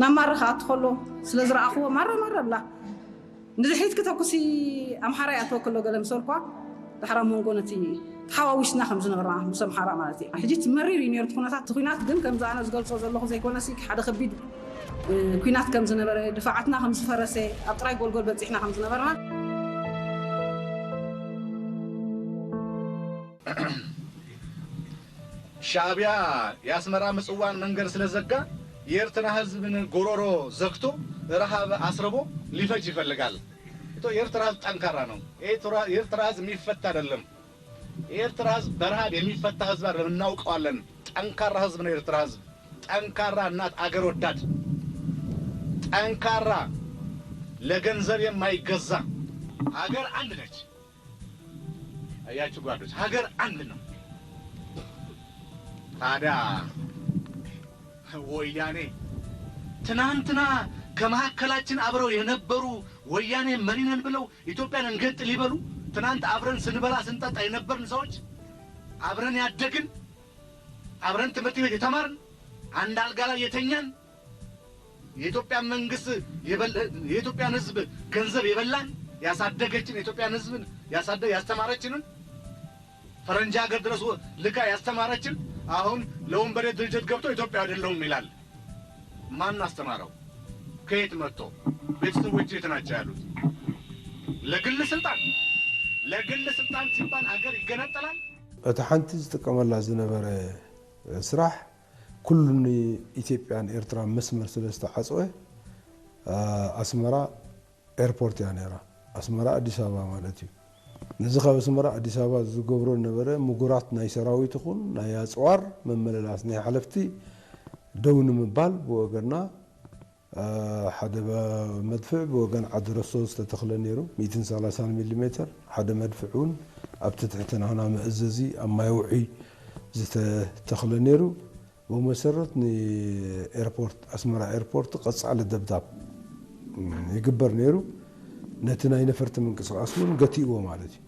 ናብ ማረ ክኣቱ ከሎ ስለ ዝረኣኽዎ ማረ ማረ ብላ ንድሕሪት ክተኩሲ ኣምሓራ ይኣትወ ከሎ ገለ ምስ በልኳ ድሕራ መንጎ ነቲ ተሓዋዊስና ከም ዝነበርና ምስ ኣምሓራ ማለት እዩ። ሕጂ እቲ መሪር እዩ ነይሩ እቲ ኩነታት። እቲ ኩናት ግን ከምዚ ኣነ ዝገልጾ ዘለኹ ዘይኮነሲ ሓደ ከቢድ ኩናት ከም ዝነበረ፣ ድፋዓትና ከም ዝፈረሰ፣ ኣብ ጥራይ ጎልጎል በጺሕና ከም ዝነበርና። ሻዕቢያ የኣስመራ ምጽዋን መንገድ ስለዘጋ የኤርትራ ህዝብን ጎሮሮ ዘግቶ ረሃብ ኣስርቦ ሊፈጅ ይፈልጋል። እቶ የኤርትራ ህዝብ ጠንካራ ነው። የኤርትራ ህዝብ የሚፈታ አይደለም። የኤርትራ ህዝብ በረሃብ የሚፈታ ህዝብ አይደለም፣ እናውቀዋለን። ጠንካራ ህዝብ ነው የኤርትራ ህዝብ። ጠንካራ እናት አገር ወዳድ፣ ጠንካራ ለገንዘብ የማይገዛ ሀገር አንድ ነች። አያችሁ ጓዶች፣ ሀገር አንድ ነው። ታዲያ ወያኔ ትናንትና ከመካከላችን አብረው የነበሩ ወያኔ መሪነን ብለው ኢትዮጵያን እንገንጥል ይበሉ። ትናንት አብረን ስንበላ ስንጠጣ የነበርን ሰዎች፣ አብረን ያደግን፣ አብረን ትምህርት ቤት የተማርን፣ አንድ አልጋ ላይ የተኛን፣ የኢትዮጵያ መንግስት የኢትዮጵያን ህዝብ ገንዘብ የበላን፣ ያሳደገችን የኢትዮጵያን ህዝብን ያሳደ ያስተማረችንን ፈረንጅ ሀገር ድረስ ልካ ያስተማረችን አሁን ለወንበዴ ድርጅት ገብቶ ኢትዮጵያ አይደለሁም ይላል። ማን አስተማረው? ከየት መጥቶ? ቤተሰቦች የት ናቸው ያሉት? ለግል ስልጣን ለግል ስልጣን ሲባል ሀገር ይገነጠላል። እቲ ሓንቲ ዝጥቀመላ ዝነበረ ስራሕ ኩሉ ንኢትዮጵያን ኤርትራን መስመር ስለ ዝተዓፀወ ኣስመራ ኤርፖርት እያ ነይራ። ኣስመራ ኣዲስ ኣበባ ማለት እዩ። ነዚ ካብ ኣስመራ ኣዲስ ኣበባ ዝገብሮ ዝነበረ ምጉራት ናይ ሰራዊት ይኹን ናይ ኣፅዋር መመለላስ ናይ ሓለፍቲ ደው ንምባል ብወገንና ሓደ መድፍዕ ብወገን ዓዲ ረሶ ዝተተኽለ ነይሩ ሚእትን ሰላሳን ሚሊ ሜተር ሓደ መድፍዕ እውን ኣብቲ ትሕቲ ናህና መእዘዚ ኣብ ማይ ውዑይ ዝተተኽለ ነይሩ። ብመሰረት ንኤርፖርት ኣስመራ ኤርፖርት ቀጻሊ ደብዳብ ይግበር ነይሩ። ነቲ ናይ ነፈርቲ ምንቅስቃስ እውን ገቲእዎ ማለት እዩ።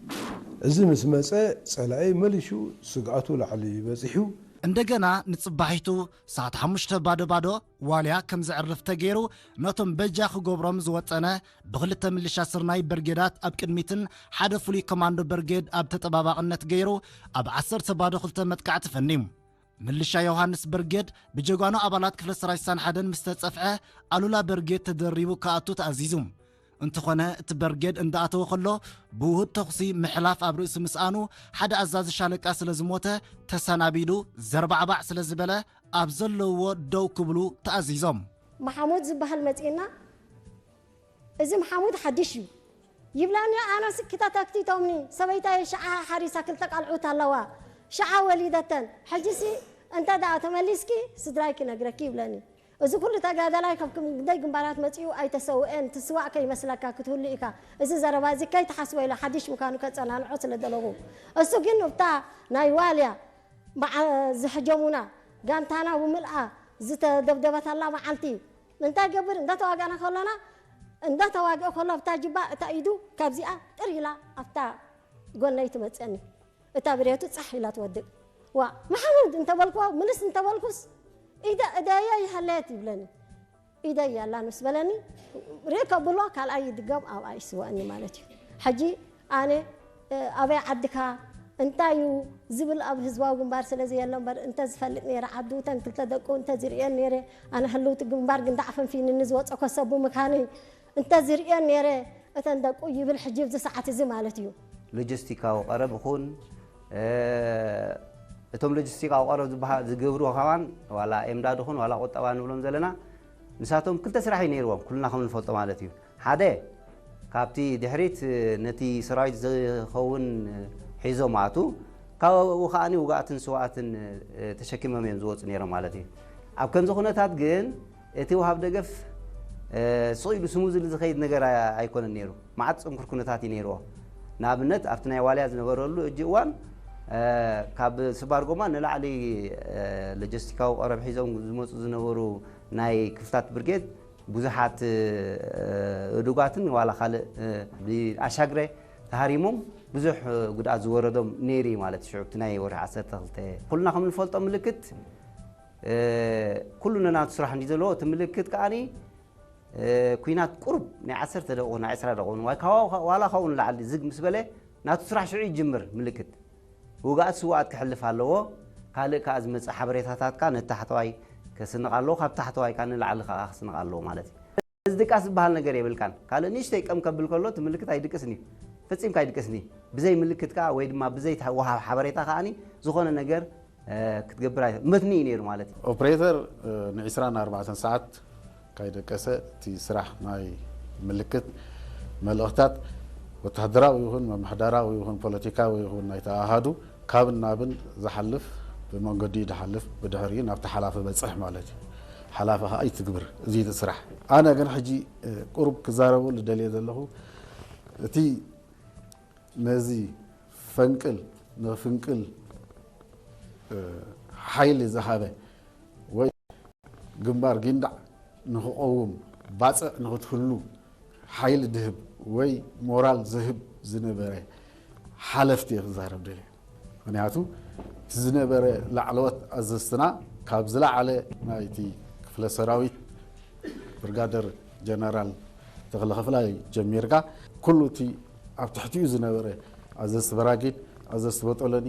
እዚ ምስ መጸ ጸላኢ መሊሹ ስግኣቱ ላዕሊ በጺሑ። እንደገና ንጽባሒቱ ሰዓት ሓሙሽተ ባዶ ባዶ ዋልያ ከም ዘዕርፍ ተገይሩ ነቶም በጃ ክገብሮም ዝወጠነ ብክልተ ምልሻ ስርናይ በርጌዳት ኣብ ቅድሚትን ሓደ ፍሉይ ኮማንዶ በርጌድ ኣብ ተጠባባቕነት ገይሩ ኣብ ዓሰርተ ባዶ ክልተ መጥቃዕቲ ፈንዩ። ምልሻ ዮሃንስ በርጌድ ብጀጋኑ ኣባላት ክፍለ ሰራዊት ሳን ሓደን ምስ ተጸፍዐ ኣሉላ በርጌድ ተደሪቡ ክኣቱ ተኣዚዙ። እንተኾነ እቲ በርጌድ እንዳኣተወ ከሎ ብውሁድ ተኹሲ ምሕላፍ ኣብ ርእሱ ምስኣኑ ሓደ ኣዛዚ ሻለቃ ስለ ዝሞተ ተሰናቢዱ ዘርባዕባዕ ስለ ዝበለ ኣብ ዘለውዎ ደው ክብሉ ተኣዚዞም። መሓሙድ ዝበሃል መጺእና፣ እዚ መሓሙድ ሓድሽ እዩ ይብላኒ። ኣነስ ክታታክቲቶምኒ ሰበይታይ ሽዓ ሓሪሳ ክልተ ቃልዑት ኣለዋ ሽዓ ወሊደተን። ሕጂሲ እንተ ደኣ ተመሊስኪ ስድራይ ክነግረኪ ይብለኒ። እዚ ኩሉ ተጋዳላይ ካብ ክንደይ ግንባራት መጺኡ ኣይተሰውኤን ትስዋእ ከይመስለካ ክትህሉ ኢካ። እዚ ዘረባ እዚ ከይትሓስቦ ኢለ ሓድሽ ምዃኑ ከጸናንዖ ስለ ደለኹ። እሱ ግን እብታ ናይ ዋልያ ዝሐጀሙና ጋንታና ብምልኣ ዝተደብደበታላ መዓልቲ እንታይ ገብር እንዳተዋጋእና ከሎና እንዳተዋግአ ከሎ ኣብታ ጅባ እታ ኢዱ ካብዚኣ ጥር ኢላ ኣብታ ጎነይ ትመፀኒ። እታ ብሬቱ ፃሕ ኢላ ትወድቅ። ዋ መሓሙድ እንተበልኩዎ ምልስ እንተበልኩስ ኢደ እደየ ይሃለየት ይብለኒ። ኢደይ ኣላ ምስ በለኒ ሪእ ከብሎ ካልኣይ ይድገም ኣብኣ ይስወእኒ ማለት እዩ። ሕጂ ኣነ ኣበይ ዓድካ እንታይ እዩ ዝብል ኣብ ህዝባዊ ግንባር ስለ ዘየሎ እምበር እንተ ዝፈልጥ ነይረ ዓዱ እተን ክልተ ደቁ እንተ ዝርእየን ነይረ ኣነ ህልውቲ ግንባር ግን ዳዕፈንፊንኒ ዝወፀኮ ሰብ ብምካነይ እንተ ዝርእየን ነይረ እተን ደቁ ይብል ሕጂ ኣብዚ ሰዓት እዚ ማለት እዩ። ሎጂስቲካዊ ቀረብ ይኹን እቶም ሎጂስቲካዊ ቀረብ ዝበሃ- ዝገብርዎ ከማን ዋላ ኤምዳድ ይኹን ዋላ ቁጠባ ንብሎም ዘለና ንሳቶም ክልተ ስራሕ እዩ ነይርዎም ኩልና ከም ንፈልጦ ማለት እዩ ሓደ ካብቲ ድሕሪት ነቲ ሰራዊት ዝኸውን ሒዞም ኣቱ ካብ ኣብኡ ከዓኒ ውጋእትን ስዋኣትን ተሸኪሞም እዮም ዝወፁ ነይሮም ማለት እዩ ኣብ ከምዚ ኩነታት ግን እቲ ወሃብ ደገፍ ስቕ ኢሉ ስሙዝሊ ዝኸይድ ነገር ኣይኮነን ነይሩ። መዓት ፅንኩር ኩነታት እዩ ነይርዎ። ንኣብነት ኣብቲ ናይ ዋልያ ዝነበረሉ እጅ እዋን ካብ ስባር ጎማ ንላዕሊ ሎጂስቲካዊ ቀረብ ሒዞም ዝመፁ ዝነበሩ ናይ ክፍታት ብርጌድ ብዙሓት እዱጋትን ዋላ ካልእ ብኣሻግረ ተሃሪሞም ብዙሕ ጉድኣት ዝወረዶም ነይሩ እዩ ማለት ሽዑ እቲ ናይ ወርሒ ዓሰርተ ክልተ ኩልና ከም ንፈልጦ ምልክት ኩሉ ነናቱ ስራሕ እንዲ ዘለዎ እቲ ምልክት ከዓኒ ኩናት ቁሩብ ናይ ዓሰርተ ደቂቕ ናይ ዕስራ ደቂቕ ዋላ ካብኡ ንላዕሊ ዝግ ምስ በለ ናቱ ስራሕ ሽዑ ይጅምር። ምልክት ውግኣት ስውኣት ክሕልፍ ኣለዎ። ካልእ ከዓ ዝመፅእ ሓበሬታታት ከዓ ነታሕተዋይ ከስንቕ ኣለዎ፣ ካብ ታሕተዋይ ከዓ ንላዕሊ ከዓ ክስንቕ ኣለዎ ማለት እዩ። እዚ ድቃስ ዝበሃል ነገር የብልካን። ካልእ ንእሽተይ ቀም ከብል ከሎ እቲ ምልክት ኣይድቅስን እዩ፣ ፈፂምካ ኣይድቅስን እዩ። ብዘይ ምልክት ከዓ ወይ ድማ ብዘይ ወሃብ ሓበሬታ ከዓኒ ዝኾነ ነገር ክትገብር መትኒ እዩ ነይሩ ማለት እዩ። ኦፕሬተር ንዒስራን ኣርባዕተን ሰዓት ካይደቀሰ እቲ ስራሕ ናይ ምልክት መልእኽታት ወታደራዊ ይኹን ምምሕዳራዊ ይኹን ፖለቲካዊ ይኹን ናይቲ ኣሃዱ ካብን ናብን ዝሓልፍ ብመንገዲ ድሓልፍ ብድሕሪኡ ናብቲ ሓላፊ በፅሕ ማለት እዩ። ሓላፊ ከዓ ይትግብር እዚ እቲ ስራሕ። ኣነ ግን ሕጂ ቁሩብ ክዛረበሉ ደልየ ዘለኹ እቲ ነዚ ፈንቅል ንፍንቅል ሓይሊ ዝሃበ ወይ ግንባር ጊንዳዕ ንክቐውም ባፅዕ ንክትህሉ ሓይሊ ድህብ ወይ ሞራል ዝህብ ዝነበረ ሓለፍቲ እየ ክዛረብ ደልየ። ምክንያቱ እቲ ዝነበረ ላዕለዎት ኣዘዝትና ካብ ዝለዓለ ናይቲ ክፍለ ሰራዊት ብርጋደር ጀነራል ተክለ ክፍላይ ጀሚርካ ኩሉ እቲ ኣብ ትሕቲኡ ዝነበረ ኣዘዝቲ በራጊድ ኣዘዝቲ በጦለኒ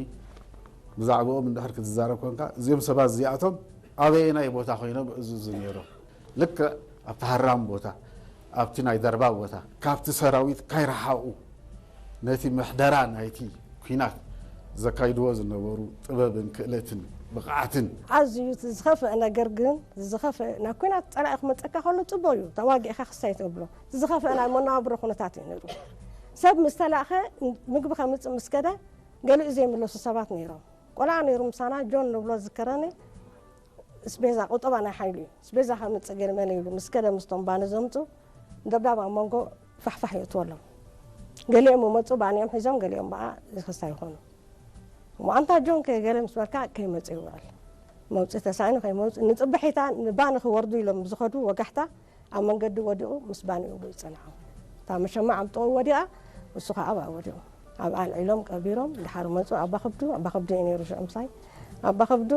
ብዛዕባኦም እንድሕር ክትዛረብ ኮንካ እዚኦም ሰባት እዚኣቶም ኣበየናይ ቦታ ኮይኖም እዝዙ ነይሮም ልክዕ ኣብቲ ሃራም ቦታ ኣብቲ ናይ ደርባ ቦታ ካብቲ ሰራዊት ካይረሓቑ ነቲ ምሕደራ ናይቲ ኲናት ዘካይድዎ ዝነበሩ ጥበብን ክእለትን ብቕዓትን። ኣዝዩ እቲ ዝኸፍአ ነገር ግን፣ ዝኸፍአ፣ ናብ ኲናት ጸላኢ ክመጸካ ከሎ ጽቡቕ እዩ፣ ተዋጊእኻ ክስታይ ትብሎ። እቲ ዝኸፍአ ናይ መነባብሮ ኩነታት እዩ ነይሩ። ሰብ ምስ ተላእኸ፣ ምግቢ ከምጽእ ምስ ከደ፣ ገሊኡ ዘይምለሱ ሰባት ነይሮም። ቆልዓ ነይሩ ምሳና፣ ጆን ንብሎ ዝዝከረኒ፣ ስቤዛ ቁጠባ ናይ ሓይሉ እዩ። ስቤዛ ከምፅእ ገለ መለ ኢሉ ምስ ከደ ምስቶም ባኒ ዘምፁ ደብዳብ ኣብ መንጎ ፋሕፋሕ የእትወሎም። ገሊኦም ይመፁ ባኒኦም ሒዞም፣ ገሊኦም በኣ ዝክስታ ይኾኑ። እሞ ኣንታ ጆን ከ ገለ ምስ በልካ ከይመፁ ይውዕል። መውፅኢ ተሳኢኑ ከይመውፅእ ንፅብሒታ ንባኒ ክወርዱ ኢሎም ዝኸዱ ወጋሕታ ኣብ መንገዲ ወዲቑ ምስ ባኒኡ ይፀንሖም። እታ መሸማዕ ኣብ ጥቕኡ ወዲቓ፣ እሱ ከዓ ኣብኣ ወዲቑ። ኣብኣ ኣልዒሎም ቀቢሮም፣ ድሓር መፁ ኣባ ከብዱ፣ ኣባ ከብዱ እዩ ነይሩ ሽዑ ምሳይ። ኣባ ከብዱ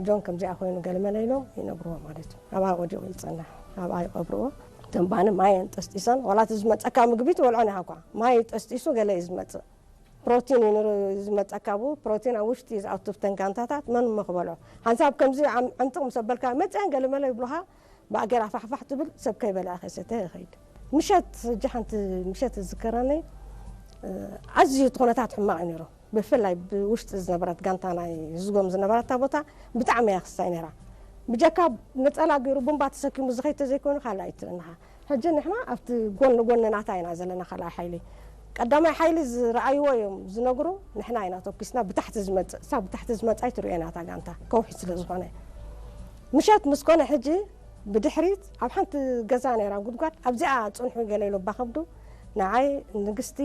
ጆን ከምዚኣ ኮይኑ ገለመለ ኢሎም ይነግርዎ ማለት እዩ። ኣብኣ ወዲቑ ይፀንሕ፣ ኣብኣ ይቐብርዎ። እተን ባኒ ማየን ጠስጢሰን፣ ዋላ እቲ ዝመፀካ ምግቢ ትበልዖን ኢኻ እኳ፣ ማይ ጠስጢሱ ገለ እዩ ዝመፅእ። ፕሮቲን እዩ ንር- ዝመፀካ ብኡ ፕሮቲን ኣብ ውሽጢ እዩ ዝኣቱ ብተን ጋንታታት መን እሞ ክበልዖ ሓንሳብ ከምዚ ዓም- ዕምጥቕ ምስ ኣበልካ መፅአን ገለመለ ይብሉኻ ብኣገር ኣፋሕፋሕ ትብል ሰብ ከይበልዐ ከይሰተ ይኸይድ ምሸት ሕጂ ሓንቲ ምሸት ዝዝከረኒ ኣዝዩ እቲ ኩነታት ሕማቕ እዩ ነይሩ ብፍላይ ብውሽጢ ዝነበረት ጋንታ ናይ ዝጎም ዝነበረት እታ ቦታ ብጣዕሚ እያ ክስታይ ነይራ ብጀካ ነፀላ ገይሩ ቡምባ ተሰኪሙ ዝኸይድ ተዘይኮይኑ ካልእ ኣይትብልንኻ ሕጂ ንሕና ኣብቲ ጎኒ ጎኒ ናታ ኢና ዘለና ካልኣይ ሓይሊ ቀዳማይ ሓይሊ ዝረኣይዎ እዮም ዝነግሩ ንሕና ኢና ተኩስና ብታሕቲ ዝመፅእ እሳ ብታሕቲ ዝመፃ ኣይትርእዮ ናታ ጋንታ ከውሒ ስለ ዝኾነ ምሸት ምስ ኮነ ሕጂ ብድሕሪት ኣብ ሓንቲ ገዛ ነይራ ጉድጓድ ኣብዚኣ ፅንሑ ገለ ኢሉ ኣባ ከብዱ ንዓይ ንግስቲ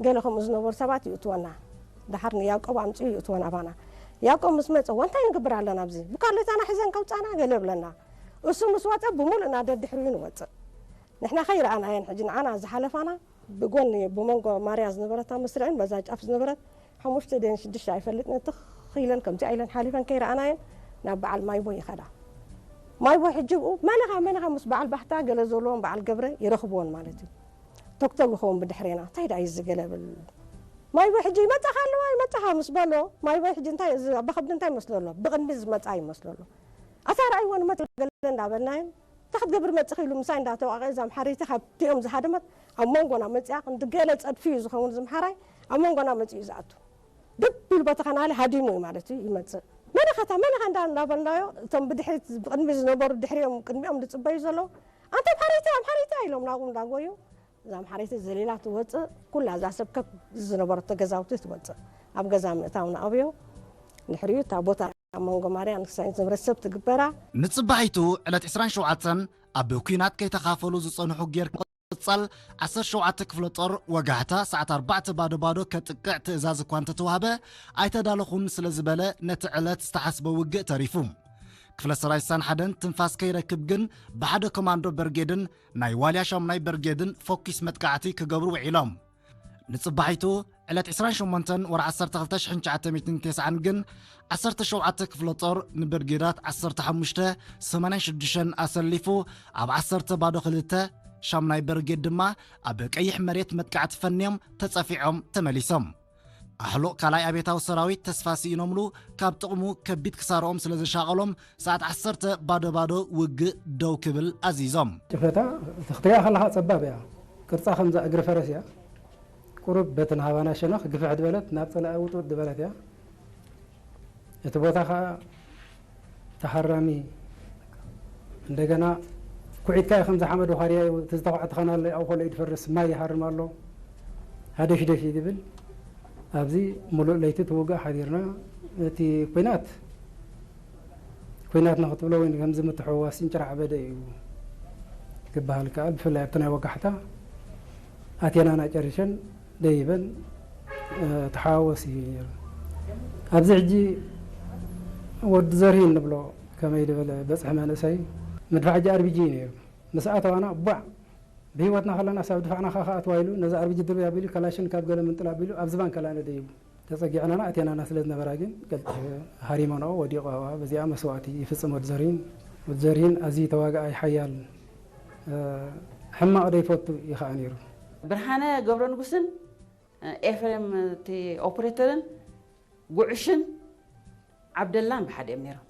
ገለ ከምኡ ዝነበሩ ሰባት ይእትወና ደሓር ንያዕቆብ ኣምፅኡ ይእትወና ኣባና ያዕቆብ ምስ መፀ ወንታይ ንግብር ኣለና ኣብዚ ብካሌታና ሒዘን ከውፃና ገለ ይብለና እሱ ምስ ወፀ ብሙሉእና ደድሕሪኡ ንወፅእ ንሕና ከይረኣናየን ሕጂ ንዓና ዝሓለፋና ብጎኒ ብመንጎ ማርያ ዝነበረት ኣብ መስርዕን በዛ ጫፍ ዝነበረት ሓሙሽተ ደን ሽዱሽተ ኣይፈልጥን ትኽ ኢለን ከምዚኣ ኢለን ሓሊፈን ከይረኣናየን ናብ በዓል ማይቦይ ይኸዳ ማይቦይ ሕጂ ብኡ መነኻ መነኻ ምስ በዓል ባህታ ገለ ዘለዎም በዓል ገብረ ይረኽብዎን ማለት እዩ ቶክቶክ ይኸውን ብድሕሬና እንታይ ደኣ እዩ ዝገለ ብል ማይቦይ ሕጂ ይመጻኻ ኣለዋ ይመጻኻ ምስ በሎ ማይቦይ ሕጂ እንታይ እዚ ኣባ ከብዲ እንታይ ይመስሎ ኣሎ ብቕድሚ ዝመጻ ይመስሎ ኣሎ ኣታ ረኣይዎ ንመጥ ገለ እንዳበልናዮም እንታይ ክትገብር መጽእ ኢሉ ምሳይ እንዳተዋቐ እዛ ኣምሓረይቲ ካብቲኦም ዝሃደመት ኣብ መንጎና መጽያ ክንዲ ገለ ጸድፊ እዩ ዝኸውን ዝምሓራይ ኣብ መንጎና መጽዩ ዝኣቱ ድብ ኢሉ በቲ ከናሊ ሃዲሙ እዩ ማለት እዩ ይመጽእ መነኸታ መነኸ እንዳ እንዳበልናዮ እቶም ብድሕሪት ብቅድሚ ዝነበሩ ድሕሪኦም ቅድሚኦም ዝጽበዩ ዘለዉ ኣንተ ኣምሓረይቲ ኣምሓረይቲ ኢሎም ናብኡ እንዳጎዩ እዛ ኣምሓረይቲ ዘሊላ ትወፅእ ኩላ እዛ ሰብ ከፍ ዝነበረቶ ገዛውቲ ትወፅእ ኣብ ገዛ ምእታው ንኣብዮ ድሕሪኡ እታ ቦታ ኣብ መንጎ ማርያ ንክሳይንት ንብረት ሰብ ትግበራ። ንፅባሒቱ ዕለት ዕስራን ሸውዓተን ኣብ ኲናት ከይተኻፈሉ ዝፀንሑ ጌር ምቕፃል ዓሰርተ ሸውዓተ ክፍለ ጦር ወጋሕታ ሰዓት ኣርባዕተ ባዶ ባዶ ከጥቅዕ ትእዛዝ እኳ እንተተዋህበ ኣይተዳለኹን ስለዝበለ ነቲ ዕለት ዝተሓስበ ውግእ ተሪፉ። ክፍለ ሰራዊት ሳን ሓደን ትንፋስ ከይረክብ ግን ብሓደ ኮማንዶ በርጌድን ናይ ዋልያ ሻሙናይ በርጌድን ፎኪስ መጥቃዕቲ ክገብሩ ውዒሎም። ንጽባሒቱ ዕለት ዕስራን ሸሞንተን ወርሒ ዓሰርተ ክልተ ሽሕን ትሽዓተ ሚእትን ተስዓን ግን ዓሰርተ ሸውዓተ ክፍለ ጦር ንብርጌዳት ዓሰርተ ሓሙሽተ ሰማንያን ሽዱሽተን ኣሰሊፉ ኣብ ዓሰርተ ባዶ ክልተ፣ ሻምናይ ብርጌድ ድማ ኣብ ቀይሕ መሬት መጥቃዕቲ ፈንዮም ተጸፊዖም ተመሊሶም። ኣሕሉቕ ካልኣይ ኣብዮታዊ ሰራዊት ተስፋ ስኢኖምሉ ካብ ጥቕሙ ከቢድ ክሳርኦም ስለ ዘሻቐሎም ሰዓት ዓሰርተ ባዶ ባዶ ውግእ ደው ክብል ኣዚዞም። ጭፍለታ ክትሪኣ ከለኻ ጸባብ እያ። ቅርጻ ከምዛ እግሪ ፈረስ እያ። ቁሩብ በቲ ናባና ሸነኽ ግፍሕ ዝበለት ናብ ጸላኢ ውጥውጥ ዝበለት እያ። እቲ ቦታ ኸኣ ተሃራሚ እንደገና ኩዒትካ እዩ ከምዚ ሓመድ ወኻርያ እዩ፣ እቲ ዝተኳዕተ ኸናለ ኣብኡ ከሎ እዩ ዝፈርስ፣ ማይ ይሃርም ኣሎ፣ ሃደሽደሽ እዩ ዝብል። ኣብዚ ሙሉእ ለይቲ ትውጋእ ሓዲርና። እቲ ኲናት፣ ኲናት ንኽትብሎ ወይ ከምዚ ምትሕውዋስ እንጭራዕ በደ እዩ ክበሃል ከኣል። ብፍላይ ኣብቲ ናይ ወጋሕታ ኣቴናና ጨሪሸን ደይበን፣ እ፣ ተሓዋወስ እዩ ነይሩ። ኣብዚ ሕጂ ወዲ ዘርሂን ንብሎ ከመይ ዝበለ በጽሒ መንእሰይ፣ መድፋዕ ሕጂ ኣር ቢ ጂ እዩ ነይሩ። ምስ ኣተዋና ቧዕ፣ ብህይወትና ከለና ሳብ ድፋዕና ከኣ ክኣትዋ ኢሉ ነዚ ኣር ቢ ጂ ድርብ ኣቢሉ፣ ካላሽን ካብ ገለ ምንጥል ኣቢሉ ኣብ ዝባን ከላነ ደይቡ። ተጸጊዕናና ኣቴናና ስለ ዝነበራ ግን ቀልጢፈ ሃሪመንኦ ወዲቑ ኣብኣ። በዚኣ መስዋእቲ ይፍጽም ወዲ ዘርሂን። ወዲ ዘርሂን ኣዝዩ ተዋጋኣይ ሓያል፣ እ፣ ሕማቕ ደይፈቱ እዩ ከኣ ነይሩ። ብርሃነ ገብረ ንጉስን፣ እ፣ ኤፍሬም እቲ ኦፕሬተርን ጉዕሽን ዓብደላን ብሓደ እዮም ነይሮም።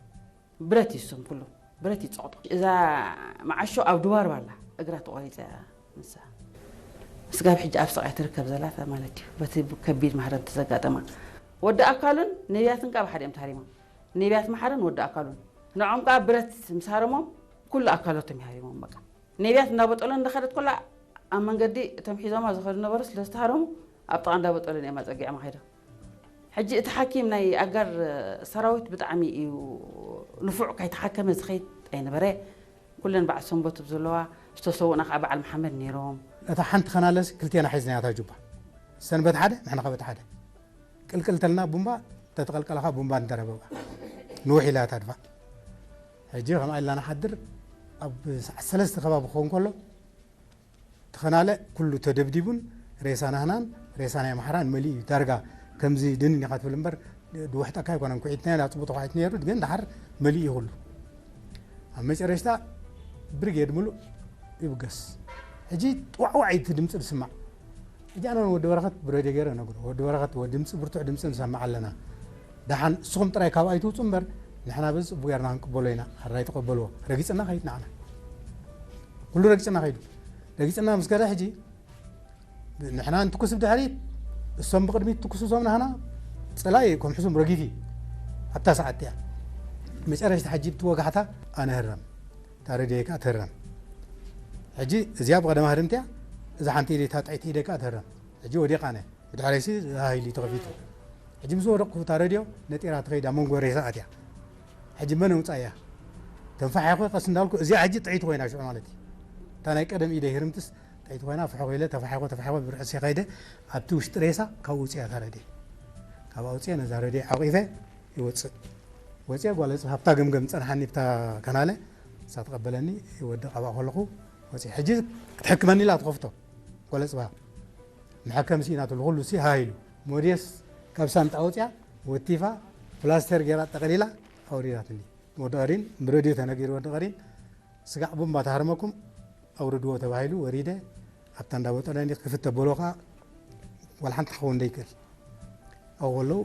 ብረት ይስም ኩሉ፣ ብረት ይጸቕጡ። እዛ መዓሾ ኣብ ድባርባ ኣላ፣ እግራ ተቖሪጸ እያ ንሳ። ስጋብ ሕጂ ኣብ ስቓይ ትርከብ ዘላ ማለት እዩ። በቲ ከቢድ ማህረምቲ ዘጋጠማ። ወዲ ኣካሉን ነቢያትን ከኣ ብሓደ እዮም ተሃሪሞም። ነቢያት መሓርን ወዲ ኣካሉን። ንዖም ከኣ ብረት ምስ ሃረሞም ኩሉ ኣካላቶም ይሃሪሞም በቃ። ነቢያት እንዳበጠሎ እንዳኸደት ኮላ ኣብ መንገዲ እቶም ሒዞማ ዝኸዱ ነበሩ ስለ ዝተሃረሙ ኣብ ጥቓ እንዳበጠሎ እዮም ኣጸጊዖማ ከይዶም። ሕጂ እቲ ሓኪም ናይ ኣጋር ሰራዊት ብጣዕሚ እዩ ንፉዕ፣ ካይተሓከመ ዝኸይድ ኣይነበረ። ኩለን በዓል ሰንበት ዘለዋ ዝተሰውእና ከዓ በዓል መሓመድ ነይሮም። እታ ሓንቲ ኸናለስ ክልቴና ሒዝናያ እታ ጁባ። ሰንበት ሓደ፣ ንሕና ከበቲ ሓደ። ቅልቅል ተልና ቡምባ፣ ተተቐልቀለኻ ቡምባ ንደረበባ። ንውሕ ኢላ እያ ታድፋ። ሕጂ ከምኣ ኢልና ንሓድር፣ ኣብ ሰዓት ሰለስተ ከባቢ ክኸውን ከሎ፣ ተኸናለ ኩሉ ተደብዲቡን ሬሳ ናህናን ሬሳ ናይ ኣምሓራን መሊኡ እዩ። ዳርጋ ከምዚ ድንን ኢኻ ትብል እምበር፣ ድውሕጠካ ኣይኮነን። ኩዒትና ኢና፣ ጽቡቕ ተኳዒት ነይሩ፣ ግን ደሓር መሊኡ እዩ ኩሉ። ኣብ መጨረሽታ ብርጌድ ምሉእ ይብገስ። ሕጂ ጥዋዕዋዕ እዩ እቲ ድምፂ ዝስማዕ። ሕጂ ኣነ ወዲ በረኸት ብሬድዮ ገይረ እነግሮ፣ "ወዲ በረኸት፣ ወ-፣ ድምፂ፣ ብርቱዕ ድምፂ ንሰምዕ ኣለና። ደሓን እስኹም ጥራይ ካብኣ ኣይትውፁ እምበር፣ ንሕና በዚ ፅቡቅ ጌርና ክንቅበሎ ኢና። ሕራይ ተቐበልዎ።" ረጊፅና ከይድ ንዓና። ኩሉ ረጊፅና ከይዱ። ረጊፅና ምስ ከደ ሕጂ ንሕና እንትኩስ ብድሕሪት፣ እሶም ብቕድሚት ትኩሱ፣ እሶም ናህና፣ ጽላይ ከም ሕሱም ረጊፊ ኣብታ ሰዓት እያ። መጨረሽታ ሕጂ ብቲ ወጋሕታ ኣነ ህረም፣ እታ ረድዮ ከኣ ትህረም። ሕጂ እዚኣ ብቐደም ሃርምቲ እያ፣ እዛ ሓንቲ ኢደይ፣ እታ ጥዕይቲ ኢደይ ከኣ ትህረም። ሕጂ ወዲቓ ኣነ፣ ብድሕረይሲ ሃይሊ ተኸፊቱ። ሕጂ ምስ ወደቕኩ እታ ረድዮ ነጢራ ትኸይድ ኣብ መንጎ ሬሳ ኣትያ። ሕጂ መን ኣውጻእያ? ተንፋሒኾ ቀስ እንዳልኩ፣ እዚኣ ሕጂ ጥዕይቲ ኮይና ሽዑ ማለት እዩ። እታ ናይ ቀደም ኢደይ ህርምትስ ጥዕይቲ ኮይና፣ ፍሑኽ ኢለ፣ ተፋሒኾ፣ ተፋሒኾ፣ ብርዕስ ከይደ፣ ኣብቲ ውሽጢ ሬሳ ካብኡ ውጽያ እታ ረድዮ። ካብኣ ውጽየ፣ ነዛ ረድዮ ዓቒፈ ይወጽእ። ወጽየ፣ ጓል ጽ-፣ ኣብታ ገምገም ጸንሓኒ፣ ብታ ከናለ፣ ንሳ ተቐበለኒ፣ ይወድቕ ኣብኣ ከለኹ ወጽየ። ሕጂ ክትሕክመኒ ኢላ ትኸፍቶ፣ ጓል ጽባ። መሐከሚ ሲኢናትሉ፣ ኩሉ ሲ ሃ ኢሉ። ሞዴስ ካብ ሳንጣ ኣውጽያ፣ ወቲፋ፣ ፕላስተር ጌራ ጠቕሊላ ኣውሪዳትኒ። ወዲ ቐሪን፣ ብረድዮ ተነጊሩ፣ ወዲ ቐሪን፣ ስጋዕ ቡምባ ተሃርመኩም ኣውርድዎ ተባሂሉ፣ ወሪደ፣ ኣብታ እንዳ ቦጠለኒ ክፍት ተበሎ ኸኣ፣ ዋላ ሓንቲ ክኸውን ደይክእል። ኣብኡ ከለዉ፣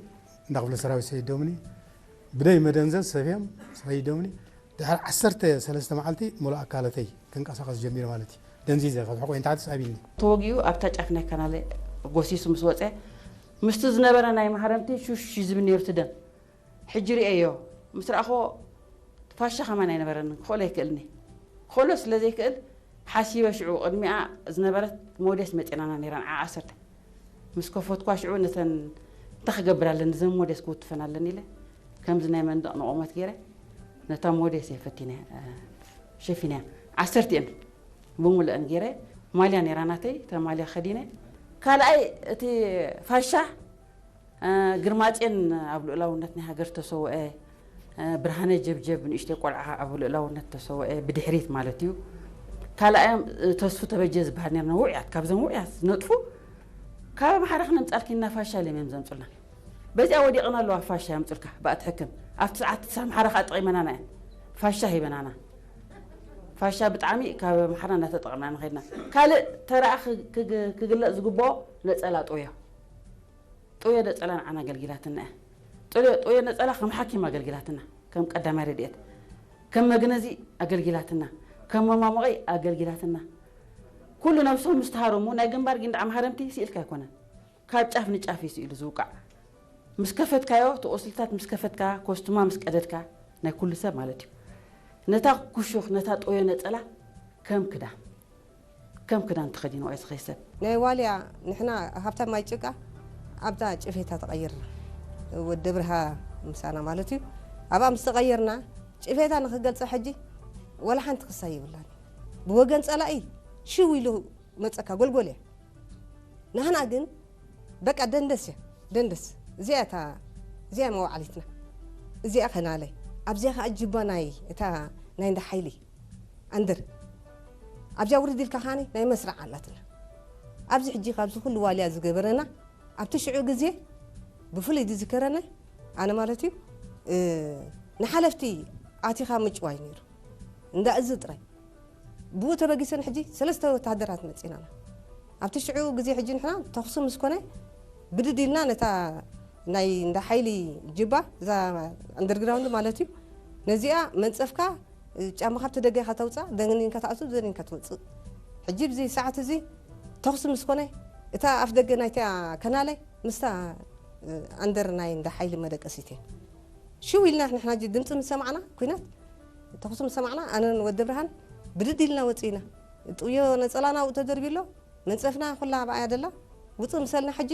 እንዳ ክፍለ ሰራዊት ሰይዶምኒ፣ ብደይ መደንዘዝ ሰፍዮም ሰይዶምኒ። ድሕሪ ዓሰርተ ሰለስተ መዓልቲ፣ ሙሉእ ኣካለተይ ክንቀሳቐስ ጀሚሩ ማለት እዩ። ደንዚዘ፣ ካብ ሕቆይ ንታሕቲ ሳቢኒ። ተወጊኡ ኣብታ ጫፍ ናይ ካናለ ጎሲሱ ምስ ወጸ፣ ምስቲ ዝነበረ ናይ ማህረምቲ ሹሽ እዩ ዝብል ነይሩ እቲ ደም። ሕጂ ርእየዮ፣ ምስ ረኣኽዎ ፋሻ ከማን ኣይነበረንን፣ ክኽእሎ ኣይክእልን እየ። ክኽእሎ ስለ ዘይክእል፣ ሓሲበ ሽዑ ቅድሚኣ ዝነበረት ሞዴስ መጺኣና ነይራ፣ ንዓ ዓሰርተ። ምስ ከፈትኳ ሽዑ ነተን እንታይ ክገብር ኣለኒ፣ እዘን ሞዴስ ክውትፈን ኣለኒ ኢለ፣ ከምዚ ናይ መንደቕ ንቑመት ገይረ፣ ነታ ሞዴስ እየ ፈቲነ፣ እ፣ ሸፊነያ። ዓሰርተ እየን ብምሉአን ገይረ፣ ማልያ ነይራ ናተይ፣ እታ ማልያ ከዲነ። ካልኣይ፣ እቲ ፋሻ፣ እ፣ ግርማጼን ኣብ ልኡላውነት ናይ ሃገር ተሰውአ፣ እ፣ ብርሃነ ጀብጀብ ንእሽተይ ቆልዓ ኣብ ልኡላውነት ተሰውአ፣ ብድሕሪት ማለት እዩ። ካልኣዮም፣ እ፣ ተስፉ ተበጀ ዝበሃል ነይርና፣ ውዑያት፣ ካብዞም ውዑያት ዝነጥፉ፣ ካብ ኣምሓራ ክነምጻልኪ እና ፋሻ ኢሎም እዮም ዘምጹልና። በዚኣ ወዲቕና ኣለዋ ፋሻ የምጹልካ ብኣትሕክም ኣብቲ ሰዓት ኣምሓራ ከዓ ጠቒመናና እየን። ፋሻ ሂበናና። ፋሻ ብጣዕሚ ካብ ኣምሓራ እናተጠቐምና ንኸድና። ካልእ ተረኣ ክግ- ክግ- ክግለጽ ዝግብኦ ነጸላ ጦዮ። ጦዮ ነጸላ ንዓና ኣገልጊላትና እያ። ጦዮ ጦዮ ነጸላ ከም ሓኪም ኣገልጊላትና፣ ከም ቀዳማይ ረድኤት፣ ከም መግነዚ ኣገልጊላትና፣ ከም መማሞቐይ ኣገልጊላትና። ኩሉ ነብሶም ምስ ተሃረሙ ናይ ግንባር ጊንዳዕ መሃረምቲ ስኢልካ ኣይኮነን። ካብ ጫፍ ንጫፍ እዩ ስኢሉ ዝውቃዕ። ምስ ከፈትካዮ፣ እቲ ቁስልታት ምስ ከፈትካ፣ ኮስቱማ ምስ ቀደድካ፣ ናይ ኩሉ ሰብ ማለት እዩ። ነታ ኩሹኽ፣ ነታ ጦዮ ነጸላ ከም ክዳን፣ ከም ክዳን ተኸዲንዋ እዩ ዝኸይድ ሰብ። ናይ ዋልያ ንሕና ሃብታ ማይ ጭቃ ኣብታ ጭፌታ ተቐይርና፣ ወዲ ብርሃ ምሳና ማለት እዩ። ኣብኣ ምስ ተቐየርና ጭፌታ ንኽገልጻ ሕጂ ወላ ሓንቲ ክሳይ ይብላን። ብወገን ጸላኢ ሽው ኢሉ መጸካ ጎልጎል እያ። ንሕና ግን በቃ ደንደስ እያ፣ ደንደስ። እዚኣ እታ፣ እዚኣ መዋዕሊትና። እዚኣ ከናለ። ኣብዚኣ ከኣ ጅባ ናይ እታ ናይ እንዳ ሓይሊ ኣንድር። ኣብዚኣ ውርድ ኢልካ ከኣኒ ናይ መስርዕ ኣላትና። ኣብዚ ሕጂ ካብዚ ኩሉ ዋልያ ዝገበረና፣ ኣብቲ ሽዑ ግዜ ብፍሉይ ዝዝከረኒ ኣነ ማለት እዩ፣ እ፣ ንሓለፍቲ ኣቲኻ ምጭዋይ ነይሩ። እንዳ እዚ ጥራይ። ብኡ ተበጊሰን ሕጂ ሰለስተ ወተሃደራት መጺናና። ኣብቲ ሽዑ ግዜ ሕጂ ንሕና ተኹሲ ምስ ኮነ፣ ብድድ ኢልና ነታ ናይ እንዳ ሓይሊ ጅባ፣ እዛ ኣንደርግራውንድ ማለት እዩ፣ ነዚኣ መንጸፍካ፣ ጫማ ካብቲ ደገ ኢኻ ተውጽኣ፣ ደኒንካ ትኣቱ፣ ደኒንካ ትወጽእ። ሕጂ ብዚ ሰዓት እዚ ተኹሲ ምስ ኮነ፣ እታ ኣፍ ደገ ናይታ ከናለ ምስታ፣ እ፣ ኣንደር ናይ እንዳ ሓይሊ መደቀሲት እያ። ሽው ኢልና ንሕና ሕጂ ድምፂ ምስ ሰማዕና፣ ኲናት ተኹሲ ምስ ሰማዕና፣ ኣነን ወዲ ብርሃን ብድድ ኢልና ወፂእና። ጥውዮ ነፀላና ኣብኡ ተደርብዩ ኣሎ፣ መንፀፍና ኩላ ኣብኣ እያ ደላ። ውፅእ ምሰልና ሕጂ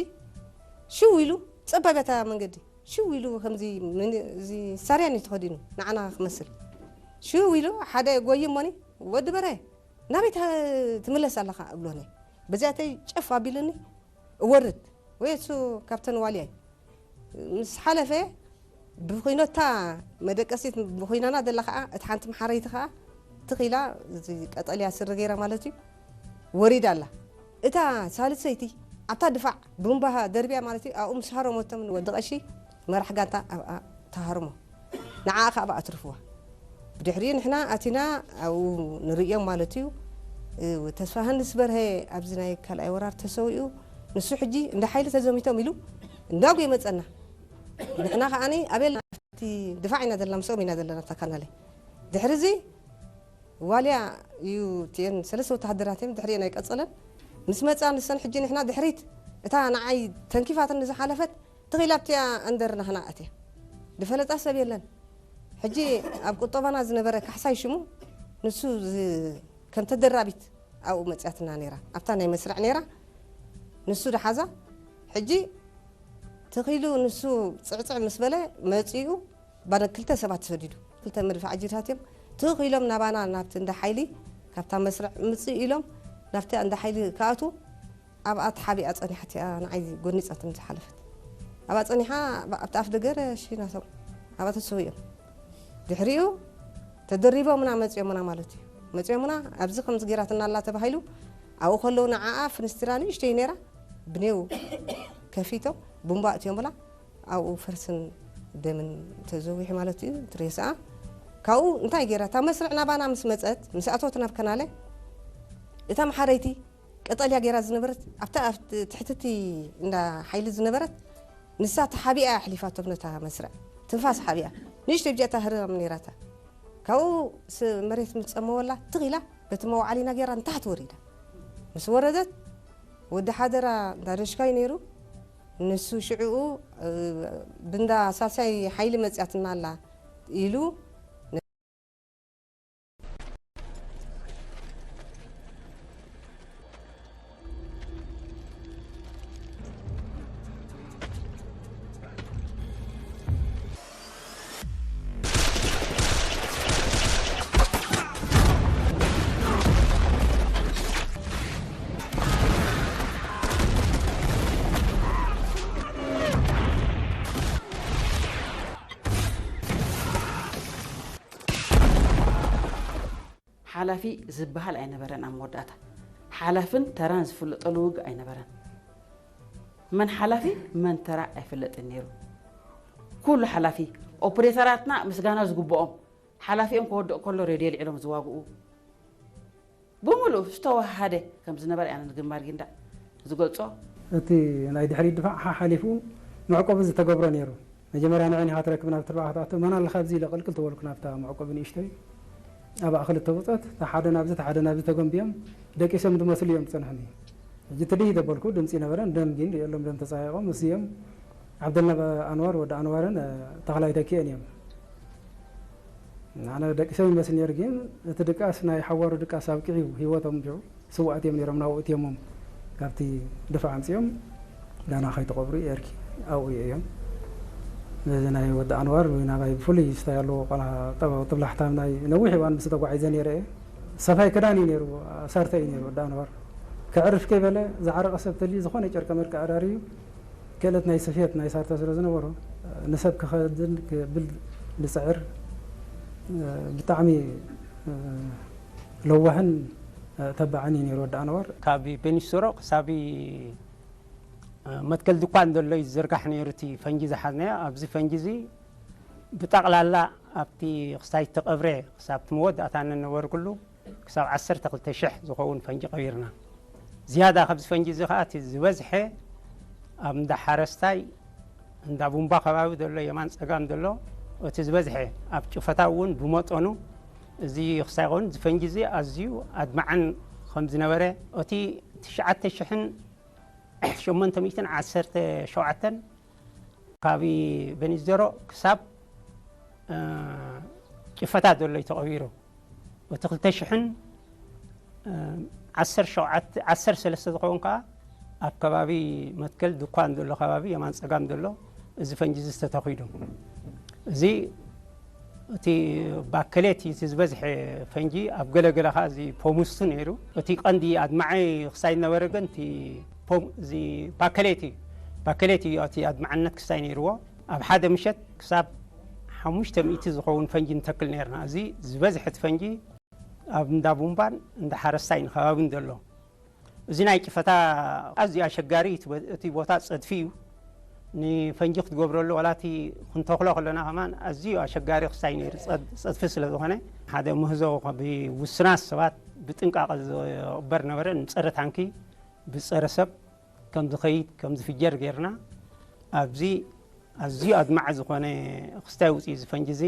ሽው ኢሉ፣ ፀባብ እያ እታ መንገዲ። ሽው ኢሉ ከምዚ ምን-፣ እዚ ሳርያን እዩ ተኸዲኑ፣ ንዓና ክመስል። ሽው ኢሉ ሓደ ጎይ እሞኒ፣ "ወዲ በረ፣ ናበይ ተ-፣ ትምለስ ኣለኻ?" እብሎኒ። በዚኣተይ ጨፍ ኣቢሉኒ፣ እወርድ። ወይ እሱ ካብተን ዋልያ እዩ። ምስ ሓለፈ፣ ብኹይኖታ መደቀሲት ብኹይናና ደላ ኸዓ፣ እቲ ሓንቲ መሓረይቲ ኸዓ ትኽ ኢላ፣ እዚ ቀጠልያ ስረ ገይራ ማለት እዩ፣ ወሪዳ ኣላ። እታ ሳልሰይቲ ኣብታ ድፋዕ ቡምባ ደርብያ ማለት እዩ፣ ኣብኡ ምስ ሃረሞቶም ንወዲ ቀሺ መራሕ ጋንታ ኣብኣ ተሃርሞ። ንዓኣ ኸዓ ኣብኣ ኣትርፍዋ። ብድሕሪኡ ንሕና ኣቲና ኣብኡ ንርእዮም ማለት እዩ። እ፣ ተስፋሃንስ በርሀ ኣብዚ ናይ ካልኣይ ወራር ተሰዊኡ፣ ንሱ ሕጂ እንዳ ሓይሊ ተዘሚቶም ኢሉ እንዳጉ ይመጸና። ንሕና ኸዓኒ ኣቤል ኣብቲ ድፋዕ ኢና ዘለና፣ ምስኦም ኢና ዘለና፣ ኣብታ ካናለ። ድሕሪ እዚ ዋልያ እዩ እቲአን ሰለስተ ወተሃደራት እዮም ድሕሪአን ኣይቀጸለን። ምስ መጻ ንሰን ሕጂ ንሕና ድሕሪት እታ ንዓይ ተንኪፋትኒ ዝሓለፈት ትኺላ ኣብቲኣ ኣንደር ናህና ኣትያ። ዝፈለጣ ሰብ የለን። ሕጂ ኣብ ቁጠባና ዝነበረ ካሕሳይ ሽሙ ንሱ ዝ-፣ ከም ተደራቢት ኣብኡ መጽያትና ነይራ። ኣብታ ናይ መስርዕ ነይራ። ንሱ ደሓዛ። ሕጂ ትኺሉ ንሱ ጽዕጽዕ ምስ በለ መጺኡ ባነ ክልተ ሰባት ተሰዲዱ። ክልተ መድፍዕ ኣጂታት እዮም። ትኽ ኢሎም ናባና ናብቲ እንዳ ሓይሊ ካብታ መስርዕ ምጽእ ኢሎም ናብቲ እንዳ ሓይሊ ክኣትዉ ኣብኣ ተሓቢኣ ጸኒሓት እያ ንዓይ ጎኒጻትኒ ዝሓለፈት። ኣብኣ ጸኒሓ ኣብቲ ኣፍ ደገ ሽናቶም ኣብኣ ተሰዊኦም። ድሕሪኡ ተደሪቦምና መጺኦምና ማለት እዩ። መጺኦምና ኣብዚ ከምዚ ገይራትና ኣላ ተባሂሉ ኣብኡ ከለዉ ንዓኣ ፍንስትራ ንእሽተይ ነይራ ብኔው ከፊቶም ቡምባ እትዮምላ ኣብኡ ፈርስን ደምን ተዘዊሑ ማለት እዩ። ትሬስኣ ካብኡ እንታይ ገይራ እታ መስርዕ ናባና ምስ መጸት ምስ ኣተወት ናብ ከናለ እታ መሓረይቲ ቀጠልያ ገይራ ዝነበረት ኣብታ ኣብ ትሕትቲ እንዳ ሓይሊ ዝነበረት ንሳ ተሓቢኣ ኣሕሊፋቶም ነታ መስርዕ ትንፋስ ሓቢኣ ንእሽተይ ብጃታ ህርም ነይራታ። ካብኡ ስ-፣ መሬት ምስ ጸመወላ ትኽ ኢላ በቲ መዋዕሊና ገይራ ንታሕቲ ወሪዳ። ምስ ወረደት ወዲ ሓደራ እንዳ ደሽካይ ነይሩ። ንሱ ሽዕኡ፣ እ፣ ብንዳ ሳልሳይ ሓይሊ መጽያትና ኣላ ኢሉ ሓላፊ ዝበሃል ኣይነበረን። ኣብ መወዳእታ ሓላፍን ተራን ዝፍለጠሉ ውግእ ኣይነበረን። መን ሓላፊ መን ተራ ኣይፍለጥን ነይሩ። ኩሉ ሓላፊ፣ ኦፕሬተራትና ምስጋና ዝግብኦም፣ ሓላፊኦም ክወድቕ ከሎ ሬድዮ ልዒሎም ዝዋግኡ፣ ብምሉእ ዝተወሃደ ከም ዝነበረ ኣነ ንግንባር ጊንዳዕ ዝገልጾ። እቲ ናይ ድሕሪት ድፋዕ ሓሓሊፉ መዕቆቢ ዝተገብሮ ነይሩ። መጀመርያ ንዕን ኢኻ ትረክብ ናብ ትርባዕ ክትኣቱ፣ መን ኣለኻ ኣብዚ ኢለ ቅልቅል ተበልኩ ናብታ መዕቆቢ ንእሽተይ። ኣብኣ ክልተ ውፀት፣ እታ ሓደ ናብዚ፣ እታ ሓደ ናብዚ ተገንቢዮም፣ ደቂሶም ዝመስሉ እዮም ዝጸንሑኒ። ሕጂ ትድይ ዘበልኩ ድምፂ ነበረ፣ ደም ግን ሪኦም ደም ተፀያይቖም፣ እዚኦም ዓብደልናብ ኣንዋር፣ ወዲ ኣንዋርን፣ እ፣ ተኽላይ ተኪኤን እዮም። ኣነ ደቂሶም ይመስል ነይሩ፣ ግን እቲ ድቃስ ናይ ሓዋሩ ድቃስ ኣብቂዑ እዩ፣ ህይወቶም እንዲሁ ስውኣት እዮም ነይሮም፣ ናብኡ እትዮሞም ካብቲ ድፋዕ ኣምፂኦም ዳና ከይተቐብሩ ኤርኪ ኣብኡ እዮም። ነዚ ናይ ወዲ ኣንዋር ናባይ ብፍሉይ ስታይ ኣለዎ፣ ቆላ ጠባው ትብላሕታ ናይ ነዊሕ እዋን ምስ ተጓዒዘ ነይረ እየ። ሰፋይ ክዳን እዩ ነይሩ፣ ኣሳርተ እዩ ነይሩ ወዲ ኣንዋር። ከዕርፍ ከይበለ ዝዓረቐ ሰብ ተልዩ ዝኾነ ጨርቀ መርቀ ኣዳርዩ፣ ክእለት ናይ ስፌት ናይ ሳርተ ስለ ዝነበሮ፣ ንሰብ ክኸድን ክብል ዝፅዕር፣ ብጣዕሚ ለዋህን ተባዕን እዩ ነይሩ ወዲ ኣንዋር። ካብ ቤኒስሮ ክሳብ መትከል ድኳን ዘሎ እዩ ዝዝርጋሕ ነይሩ እቲ ፈንጂ ዝሓዝናዮ። ኣብዚ ፈንጂ እዚ ብጠቕላላ ኣብቲ ክሳይ ተቐብረ ክሳብ እቲ መወዳእታ እንነበርኩሉ ክሳብ ዓሰርተ ክልተ ሽሕ ዝኸውን ፈንጂ ቀቢርና። ዝያዳ ካብዚ ፈንጂ እዚ ኸዓ እቲ ዝበዝሐ ኣብ እንዳ ሓረስታይ፣ እንዳ ቡምባ ከባቢ ዘሎ፣ የማን ጸጋም ዘሎ፣ እቲ ዝበዝሐ ኣብ ጭፈታ እውን ብመጠኑ እዚ ክሳይ ይኸውን። እዚ ፈንጂ እዚ ኣዝዩ ኣድማዕን ከም ዝነበረ፣ እቲ ትሽዓተ ሽሕን ሸሞንተ ሚእትን ዓሰርተ ሸውዓተን ካብ በኒዘሮ ክሳብ፣ እ፣ ጭፈታ ዘሎ እዩ ተቐቢሩ። እቲ ክልተ ሽሕን፣ እ፣ ዓሰርተ ሸውዓተ፣ ዓሰርተ ሰለስተ ዝኸውን ከኣ ኣብ ከባቢ መትከል ድኳን ዘሎ ከባቢ የማን ጸጋም ዘሎ እዚ ፈንጂ እዚ ዝተተኺሉ። እዚ እቲ ባከሌት እቲ ዝበዝሐ ፈንጂ ኣብ ገለገለ ከኣ እዚ ፖሙስቱ ነይሩ። እቲ ቀንዲ ኣድማዒ ክሳይ ነበረ ግን እቲ ፖም-፣ እዚ ባከሌት እዩ። ባከሌት እዩ እቲ ኣድማዕነት ክሳይ ነይርዎ። ኣብ ሓደ ምሸት ክሳብ ሓሙሽተ ሚእቲ ዝኸውን ፈንጂ ንተክል ነይርና። እዚ ዝበዝሐ እቲ ፈንጂ ኣብ እንዳ ቡምባን እንዳ ሓረስታይን ከባብን ዘሎ። እዚ ናይ ጭፈታ ኣዝዩ ኣሸጋሪ፣ እቲ ቦ-፣ እቲ ቦታ ጸድፊ እዩ። ንፈንጂ ክትገብረሉ ዋላ እቲ ክንተኽሎ ከለና ከማን ኣዝዩ ኣሸጋሪ ክሳይ ነይሩ፣ ጸድ-፣ ጸድፊ ስለ ዝኾነ። ሓደ ምህዞ ብውሱናት ሰባት ብጥንቃቐ ዝቕበር ነበረ። ንጸረ ታንኪ ብጸረ ሰብ ከም ዝኸይድ፣ ከም ዝፍጀር ጌርና ኣብዚ ኣዝዩ ኣድማዒ ዝኾነ ክስታይ ውጽኢት እዚ ፈንጂ እዚ።